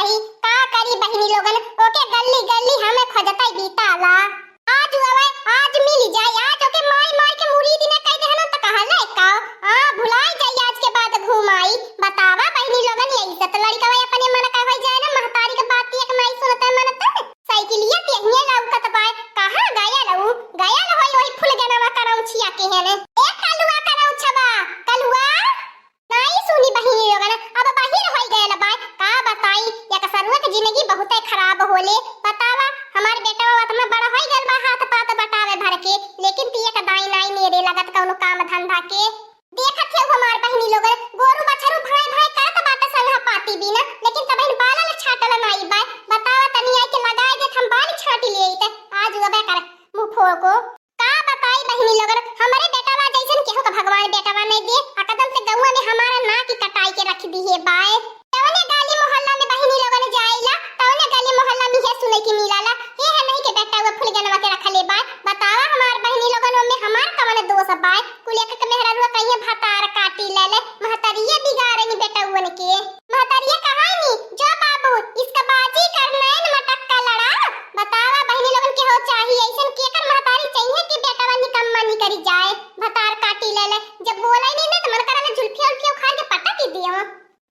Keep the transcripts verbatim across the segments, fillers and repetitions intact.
आई, का करी बहिनी लोगन, ओके गल्ली गल्ली हमें खोजतै बीताला। आज अवै, आज मिल जाई, आज ओके मारी मारी के मुड़ी दिने कह देहन त कहले का? आ, भुलाई जाई आज के बाद घूम आई। बतावा बहिनी लोगन, यही से त लड़कवा अपने मन का होई जाए ना, महतारी के बात एक नाई सुनते मनते। साइकिलिया तेहिए लौकत बाय, कहाँ गयल ऊ? गयल होई ओही फुलगनवा करौछिया के हेने। ए कलुआ करौछवा, कलुआ। नाई सुनी बहिनी लोगन, अब बाहिर होई गयल बाय। का बताई, एक सरुआ के जिंदगी बहुते खराब होले। बतावा, हमार बेटवा ओतना बड़ा होई गयल बा, हाथ पात बटावे भर के, लेकिन ती एक दाई नाई नेरे लगत कौनो काम धंधा के। देखत है हमार बहिनी लोगन, गोरू बछरू भाई भाई करत बाटे संघा पाती बिना, लेकिन तबहिन बालल छाटल नाई बाय। बतावा तनी आई के लगाए देत हम बाल छाटी ले आइत, आज उबे कर मुंह फोको। का बताई बहिनी लोगन, हमरे बेटवा जैसन केहू का भगवान बेटवा नहीं दे, आ कदम से गौआ में हमारा नाक की कटाई के रख दी है बाय। कवने गली मोहल्ला में बहिनी लोगन जाइला, तवने गली मोहल्ला में ये सुने की मिलाला, हे है नहीं के बेटा वो फुलगनवा के रखले बाय। बतावा हमार बहिनी लोगन, ओमे हमार कवन दोष बाय? कुल एक के मेहररुआ कहिए भतार काटी ले ले, महतरिये बिगाड़नी बेटउवन के। महतरिये कहानी, जो बाबू, इसका बाजी कर नैन मटक्का लड़ा। बतावा बहिनी लोगन के हो चाही, ऐसन केकर महतारी चाहिए कि बेटवा निकम्मा निकरी जाए, भतार काटी ले ले। जब बोला ही नहीं ना तो मन करा ले जुल्फिया उल्फिया उखाड़ के पटक ही दियो।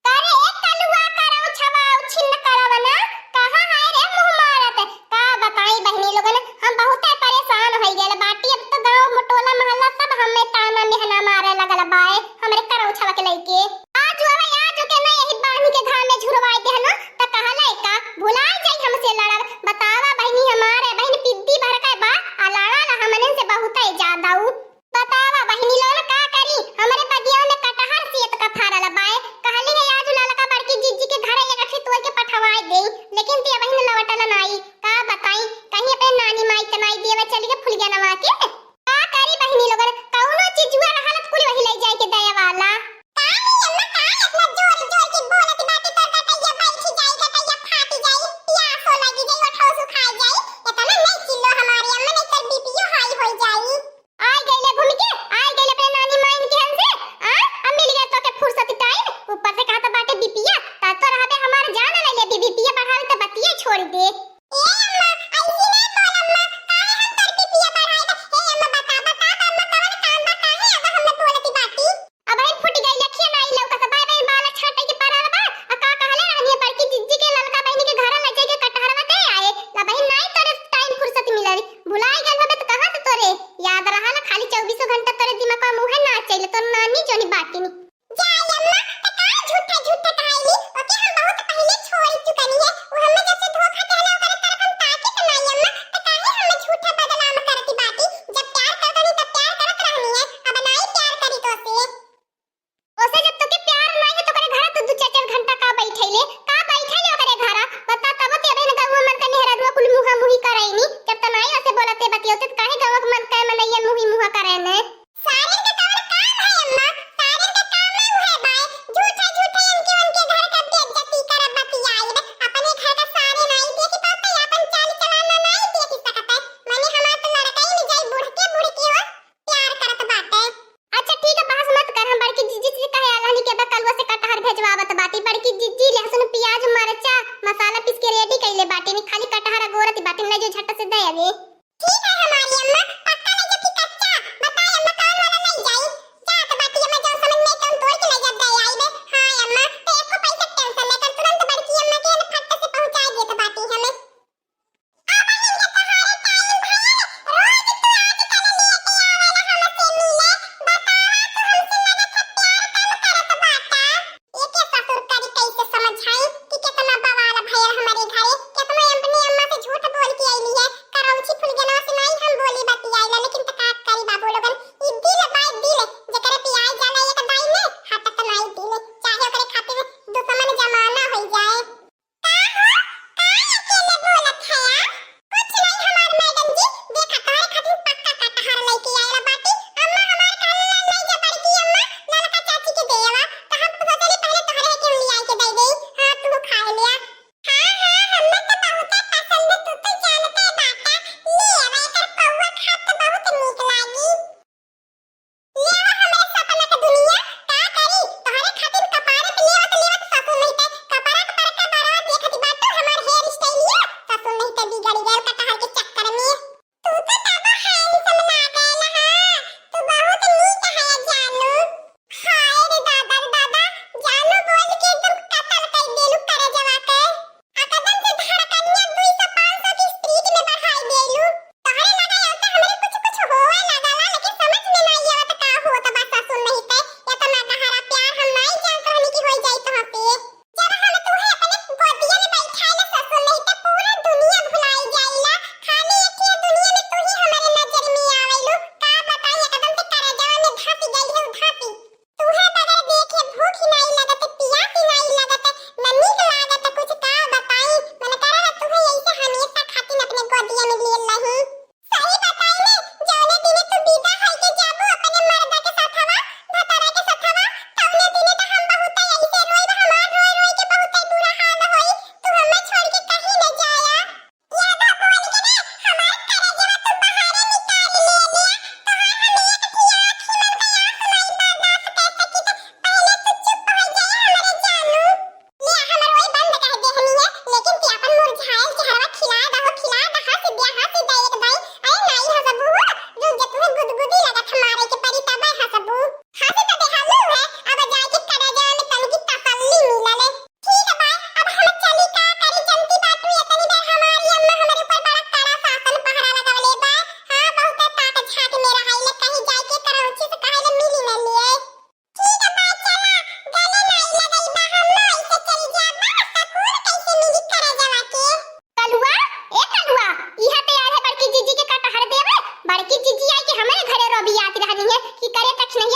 करे एक कलुआ करौछवा उछिन्न करवना, कहाँ है रे मुँह मारत? का बताई बहिनी लोगन, हम बहुते परेशान होई गइल बाटी। अब तो गाँव टोला मोहल्ला सब हमें ताना मेहना मारे लगल बाए, हमरे करौछवा के लइके। आज अवै, आज के ना यही बान्ही के घाम में झुरवाई देहनो, त कहले का, भुला जाई हमसे लड़ब। बतावा बहिनी, हमारे बहिन पिद्दी भर के बा, आ लड़ा ला हमने से बहुते ज्यादा ऊ। बतावा बहिनी लोगन का करी, हमरे बगिया में कटहर सियत का फरल बाए। कहली है आज ललका बड़की जिज्जी के घरे एक अठी तोड़ के पठवाए देई, लेकिन ते बहिन लौटल नाई। का बताई, कहीं अपने नानी माई के नाई देवे चली के फुलगनवा के। का करी बहिनी लोगन, कौनो चिजुआ रहल त कुल वही ले जाए के दया वाला। का नी अम्मा, का इतना जोर जोर के बोलत बाटे, तोर गटैया बैठ जाई, गटैया फाट जाई, प्यासो लगी जाई, ओठो सुखा जाई। इतना नहीं चिल्लो हमारी अम्मा, नहीं तोर बीपीओ हाई होई जाई। आइ गइले घूम के, आइ गइले अपने नानी माइन के हन से, आ, अब मिल गया तोके फुर्सत टाइम, ऊपर से कहत बाटे बीपीया, ता तो रहबे हमार जान ले ले, बीपीया बढ़ावे त बतिया छोड़ दे। ए अम्मा, ऐसी नहीं बोल अम्मा, काहे हम तोर बीपीया बढ़ाई बा? ए अम्मा, बता, बता, बा अम्मा, कवन काम बा, काहे अब हमें बोलती बाटी? अब बहिन फुट गई, लखिया नाई लौकत, बाय बहिन बाल छाटे के पड़ल बा, आ का कहले रहनी बड़की जिज्जी के ललका बहिनी के घर ले जाए के कटहरवा दे आए, ला बहिन नाई तोरे टाइम फुर्सत मिलल, भुलाई गल होबे त कहाँ से तोरे याद रहल, खाली चउबीसों घंटा तोरे दिमाग में मुहे ना चले, तोर नानी जोनी बाटिनी। जाई अम्मा, त का झूठे झूठे कहाइली, ओके हम बहुत पहिले छोड़ चुकनी है, वो हमें जब से धोखा देला ओकरे तरफ हम ताके त नाई अम्मा, त काहे हमें झूठे बदनाम करती बाटी, जब प्यार करत रहनी तब प्यार करत रहनी है, अब नाई प्यार करी तो से। ओसे जब तोके प्यार नाई है, तो ओकरे घरा तू दू चार चार घंटा का बैठैले, का बैठैले ओकरे घरा? बता, तब ते अबे न गौआ मन के मेहररुआ कुल मुहा मुही करैनी, जब त नाई ओसे बोलते बतियोते, त काहे गौआ के मन के मनैया मुही मुहा करैने? सारे के तोर काम है अम्मा, सारे के काम है उहे बाय, झूठे झूठे इनके उनके घर के बेइज्जती करब बतियाई, अपने घर का सारे नाई देखी पाते, अपन चाल चलाना नाई देखी सकते, मने हमार तो लड़का ही नहीं जाई, बुढ़ के बुढ़ के हो प्यार करत बाटे। अच्छा ठीक है, बहस मत कर, हम बड़की जिज्जी से कहे आलहनी के बा कलुआ से कटहर भेजवावत बाटी। बड़की जिज्जी लहसुन, प्याज, मरचा, मसाला पीस के रेडी कइले बाटी, नी खाली कटहर अगोरत बाटी, ले जो झट से दे अबे। ठीक है हमारी अम्मा, पक्का ले जो कि कच्चा? बताए अम्मा कौन वाला ले जाई? जात बाटी अम्मा, जौन समझ में तौन तोड़ के ले जा दे आई बे। हाँ अम्मा, तो एको पैसा टेंशन लेकर तुरंत बड़की अम्मा के फट से पहुँचा देत बाटी हमें। अब इनके तोहारे टाइम भइल, रोज तू आजकल लेके आवेला हमसे मिले, बतावा तू हमसे लगत है प्यार कम करत बाटा। एके ससुर करी कैसे समझाई कि कितना बवाल भयल हमरे घरे, कितना अपने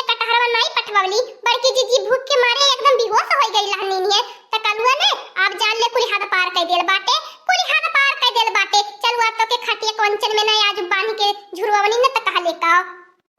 कटहरवा नाई पठवली, बड़की जीजी भूख के मारे एकदम बेहोश होइ गई रहनी है। त कलुआ ने अब जान ले कुल हद पार कइ देल बाटे, कुल हद पार कइ देल बाटे। चलुआ तोके खटिया कंचन में नाई आज बांध के झुरवनी न त कहले का।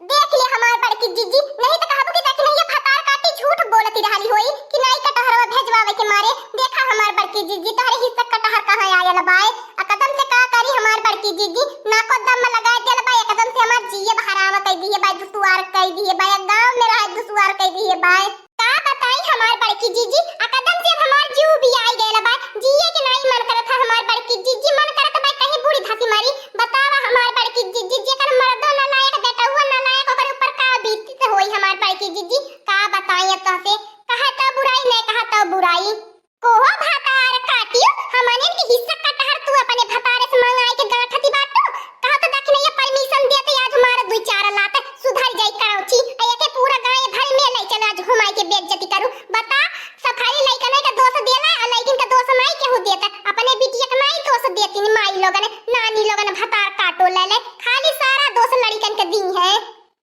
देख ले हमार बड़की जीजी, नहीं त कहबू कि देखी नहीं ये भतार काटी झूठ बोलती रहली होई कि नाई कटहरवा भेजवावे के मारे। देखा हमार बड़की जीजी, तोहरे हिस्सा कटहर कहाँ आयल बाय। आ कदम से का करी हमार बड़की जीजी, नाको दम लगाए देल बाय, एकदम से हमार जियब हराम कइ दिए बाय, दुसुआर कइ दिए बाय, गाँव में रहे दुसुआर कइ दिए बाय। का बताई हमार बड़की जीजी, आ कदम से हमार जीव भी आई गयल बाय, जिए के नाई मन करत है हमार बड़की जीजी, मन करत बाय कहीं बूड़ी धसी मरी। बतावा हमार बड़की जीजी, जेकर मर्दो नालायक, बेटउआ नालायक, ओकर ऊपर का बीतत होई हमार बड़की जीजी, का बताई अब तोहसे। कहा तो बुराई, नहीं कहा तो बुराई। कोहो भतार काटियो, हमनिन के हिस्सा कटहर तू अपने भतारे से मंगाई के गांठती बाटू। कहा तो दखिनैया permission देते आज हमार दुई चार लात सुधर जाई करौची। आ एके पूरा गांव भर में लइकन आज घुमाई के बेइज्जती करू। बता, सब खाली लइकन के दोष देला, आ लइकिन के दोष नाई केहू देता। अपने बिटिया के नाई दोष देती माई लोगन, नानी लोगन भतार काटो ले ले, खाली सारा दोष लड़िकन के दी है।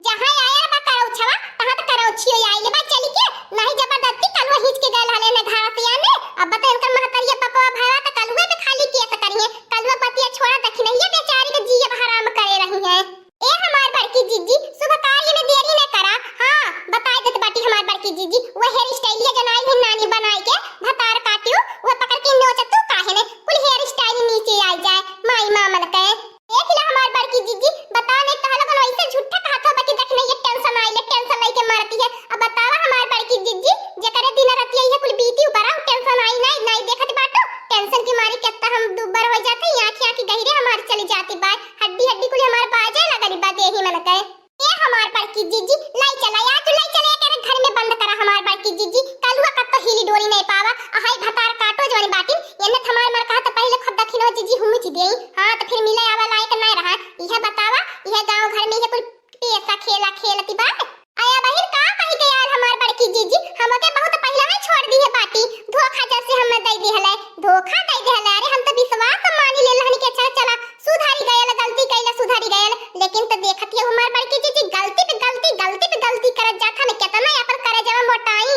जहाँ आयल बा करौछवा, तहाँ त करौछियो आइल बा चली के। नहीं जबरदस्ती कलुआ हिंच के गयल हले ने घास आने। अब बता इनकर महतरिया पपवा भवा त कलुआ पे खाली केस करिहे। कलुआ बतिया छोड़ा, दखिनैया बेचारी के जियब हराम करे रही है। ए हमार बड़की जीजी, शुभ कार्य में देरी न करा। हाँ, बताई देत बाटी हमार बड़की जीजी, वो hair style ये जनाई है नानी बनाई के, भतार काटियो, वो पकड़ के नोच तू काहे ने, कुल hair style नीचे आई जाए, माई मामन के। देख ले हमार बड़की जीजी, बता नहीं तहलगन वैसे झूठा कहत हो, बाकी देख नहीं ये tension आई ले, tension लेके मरती है। अब बतावा हमार बड़की जीजी, जेकरे दिन रात यही कुल बीती ऊपर आऊ tension आई नहीं, नहीं देखत बाटू, tension के मारे कितना हम दुब्बर हो जाते, आँखी आँखी गहिरे हमार चली जाती बाय, हड्डी हड्डी कुल हमार बाजे लगली बा देही मन के। ए हमार बड़की जीजी, लाई चला, या तू लाई चला, एकरे घर में बंद करा हमार बड़की जीजी। कलुआ कत्तो हिली डोली नहीं पावा। अहाई भतार काटो जवानी बाटिन, एन्ने थमार मर कहा तो पहले खुद दखिन हो जीजी हुमुच देई। हाँ, तो फिर मिले आवा लायक नहीं रहा। यह बतावा, यह गांव घर में यह कुल पैसा खेला खेलती बात। आया बहिन, का कही के यार हमार बड़की जीजी, हमके बहुत पहले ही छोड़ दी है बाटी। धोखा जैसे हम दे दी हले, धोखा दे दी हले। अरे हम तो विश्वास मानी ले रहनी के चल चला, सुधरी गयल, गलती कैला सुधरी गयल, लेकिन त देखत हियो हमार बड़की जीजी गलती पे गलती, गलती पे गलती करत जात, हमें केतना अपन करेजवा मोटाई।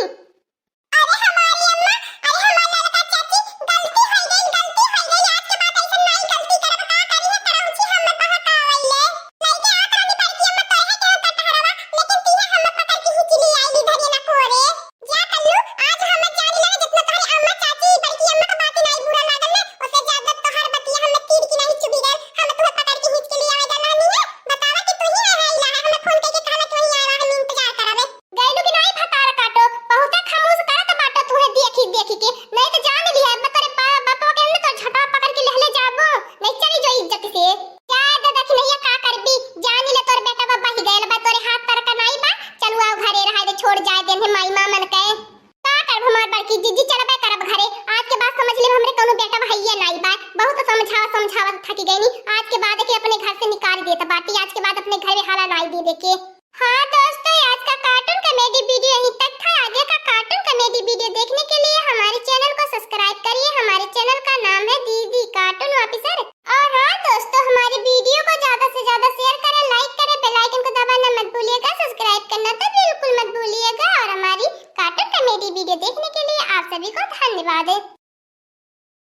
अरे हमारी अम्मा, अरे हमार ललका चाची, गलती होइ गई, गलती होइ गई, आज के बाद ऐसन नाई गलती करब, का करी है करौची हम बहकावैले। लइके आत रहनी बड़की अम्मा तोहे के कटहरवा, लेकिन तिहे हम पकड़ के हिचली आइली धरिए ना कोरे। जा कल्लू, आज हम जानी लगा जितना तोहरी अम्मा चाची, बड़की अम्मा का बात नहीं बुरा लागल ना, उससे ज्यादा तोहर बतिया हम तीर की नहीं चुभी गल। हम तुम्हें पकड़ के हिंच के लिए आवे जाना नहीं है, बतावा कि तू ही आया है, इलाहा हमें फोन करके कहला कि वहीं आया है, हम इंतजार करावे। गैलू कि नहीं भतार काटो, बहुते खामोश करत बाटो तुहे देखी देखी के, नहीं तो जान ली है, मैं तेरे बा-, बापा के अंदर तो झटा पकड़ के लेहले जाबो, नहीं चली जो इज्जत से। जा दादा कि नहीं का करबी, जान ले तोर बेटा बा बही गयल बा, तोरे हाथ तर का नहीं बा, चलू आओ घरे रहा दे, छोड़ जाए देन है माई मामन के। का करब हमार बड़की जीजी, चलबे करब घरे। आज के बाद समझ लेब हमरे कौनो बेटा भैया नाई बा। बहुत समझावा समझावा थकी गईनी। आज के बाद के अपने घर से निकाल देत बाटी। आज के बाद अपने घर में हाला नाई दे देके।